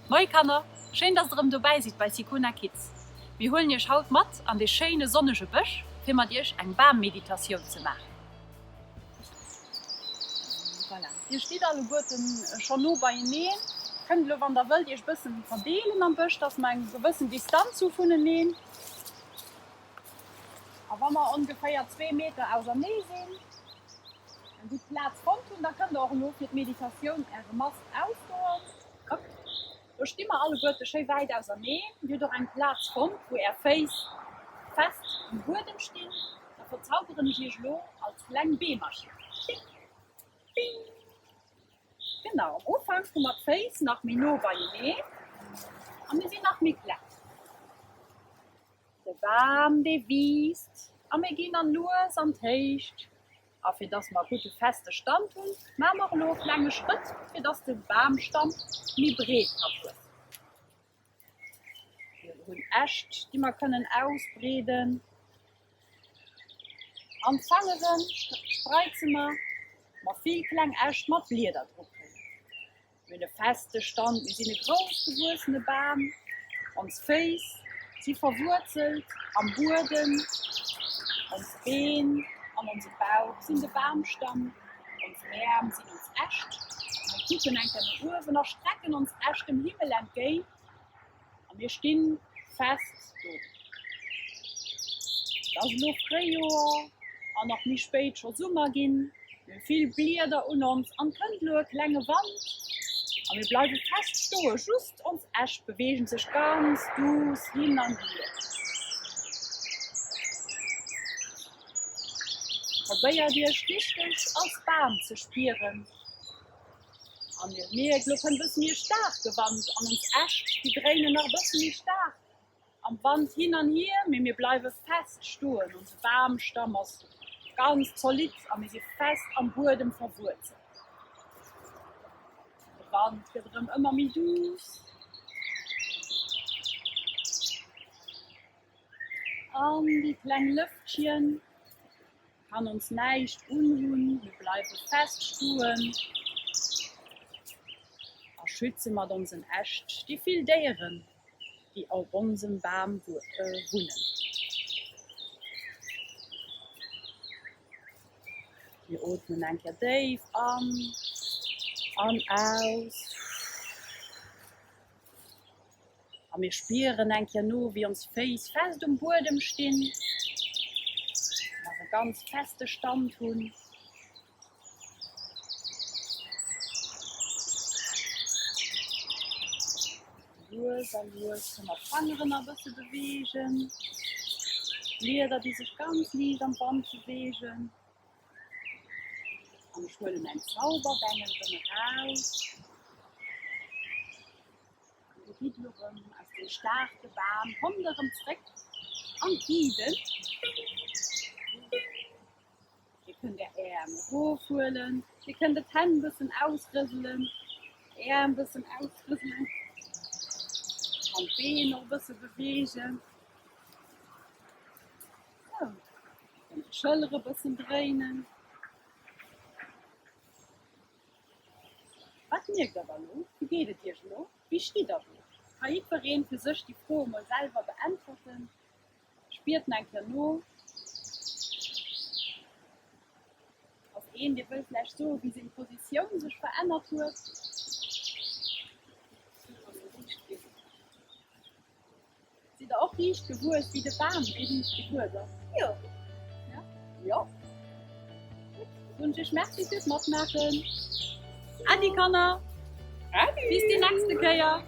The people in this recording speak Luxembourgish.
Moie Kanner, schéin dass der erëm dobäi sidd bei Sicona Kids. Mir huelen iech haut mat an dee schéine sonnege Bësch fir mat iech eng Bam-Meditatioun ze maachen. Voilà, dir stitt alleguerten schonn no beieneen. Kënnt elo wann der wëllt iech bëssen verdeelen am Bësch, dass mer eng gewëssen Distanz hu vuneneen. A wa mer ongeféier zwee Meter ausernee sinn, eng gutt Plaz fonnt hunn, da kënnt der och elo fir d'Meditatioun äre Mask ausdoen. Hopp, do sti mer alleguerte schéi wäit ausernee. Dir hutt och eng Plaz fonnt, wou är Féiss fest um Buedem stinn. Da verzauberen ech iech elo als kleng Beemercher. Bing, bing. Genau, am Ufank hu mer d'Féiss nach méi no beieneen a mir sinn nach méi kleng. De Bam dee wiisst a mir ginn an lues an d'Héicht. A fir dass mer e gudde feste Stand hunn, maache mer elo e klenge Schrëtt, fir dass de Bamstamm méi breet ka wuessen. Mir hunn Äscht, déi mer kënnen ausbreeden. An d'Fangere spreize mer mer vill kleng Äscht mat Blieder dru kréien. Mir hunn e feste Stand, mir sinn e grouss gewuessene Bam, ons Féiss si verwuerzelt am Buedem, ons Been an onse Bauch sinn de Bamstamm, ons Äerm sinn ons Äscht. Mir kucken eng Kéier no uewen a strecken ons Äscht dem Himmel entgéint. A mir stinn fest do. Et ass elo Fréijoer an nach méi spéit scho Summer ginn. Mir hu vill Blieder un ons an kënnt elo e klenge Wand a mir bleiwe fest stoe. Just ons Äscht beweegen sech ganz duuss hin an hier. Probéiert iech richteg als Bam ze spieren. An mir mierken, lo kënnt e bësse méi e staarke Wand an ons Äscht, déi dréinen nach e bësse méi staark am Wand hin an hier, mee mir bleiwe fest stoen, onse Bamstamm ass ganz zolidd a mir si fest am Buedem verwuerzelt. De Wand gëtt erëm ëmmer méi duuss. An déi kleng Lëftchen kann ons näischt unhunn, mir bleiwe fest stoen a schütze mat onsen Äscht déi vill Déieren, déi op onsem Bam wunnen. Mir ootmen eng Kéier déif an an aus. A mir spieren eng Kéier no, wéi ons Féiss fest um Buedem stinn, mer e ganz feste Stand hunn. Lues a lues kënne mer d'Fangeren e bësse beweegen, d'Blieder, déi sech ganz liicht am Wand beweegen. An ech huele mäin Zauberbengel erëm eraus. An dir gitt elo rëm aus deem staarke Bam kommt erëm zréck an d'Giden. Dir kënnt är Äerm erofhuelen, dir kënnt et d'Hänn bëssen ausrëselen, d'Äerm bëssen ausrëselen an d'Been och e bësse beweegen. Sou, dir kënnt d'Schëllere bëssen dréinen. Wat mierkt der da lo? Wéi geet et iech elo? Wéi stitt der do? Ka jiddwereen fir sech déi Fro emol selwer beäntwerten. Spiert eng Kéier no. Ass een, dee wëll vläicht soen, wéi seng Positioun sech verännert huet? Sidd der och riicht gewuess wéi de Bam dee riicht gewuess ass? Jo. Ja? Jo. Gutt, da soen ech iech Merci fir d'Matmaachen. Äddi Kanner. Äddi. Bis déi nächste Kéier.